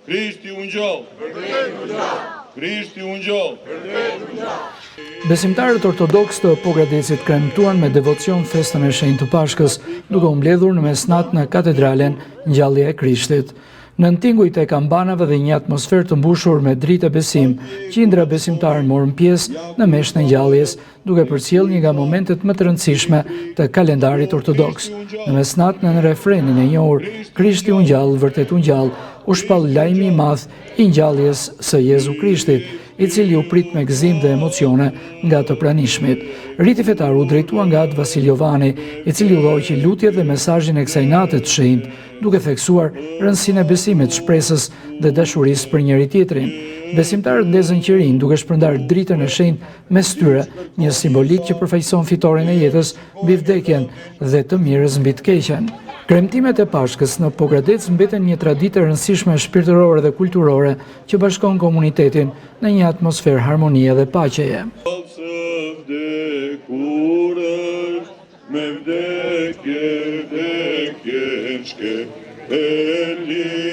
Krishti u ngjall. Vërtet u ngjall. Krishti u ngjall. Vërtet u ngjall. Besimtarët ortodoksë të Pogradecit kremtuan me devocion festën e shenjtë të Pashkës, duke u mbledhur në mesnatë në katedralen Ngjallja e Krishtit. Nën tingujt e kambanave dhe një atmosferë të mbushur me dritë e besim, qindra besimtarë morën pjesë në meshën e ngjalljes, duke përcjellë një nga momentet më të rëndësishme të kalendarit ortodoks. Në mesnatë nën refrenin e njohur Krishti u ngjall, vërtet u ngjall, u shpall lajmi i madh i ngjalljes së Jezu Krishtit, i cili u prit me gëzim dhe emocione nga të pranishmit. Riti fetar u drejtua nga Atë Vasil Jovani, i cili udhëhoqi lutjet dhe mesazhin e kësaj nate të shenjtë, duke theksuar rëndësinë e besimit, shpresës dhe dashurisë për njëri-tjetrin. Besimtarët ndezën qirinj duke shpërndarë dritën e shenjtë mes tyre, një simbolikë që përfaqëson fitoren e jetës mbi vdekjen dhe të mirës mbi të keqen. Kremtimet e Pashkës në Pogradec mbeten një traditë e rëndësishme shpirtërore dhe kulturore që bashkon komunitetin në një atmosferë harmonie dhe paqeje. Me vdekje, vdekjen shkelli.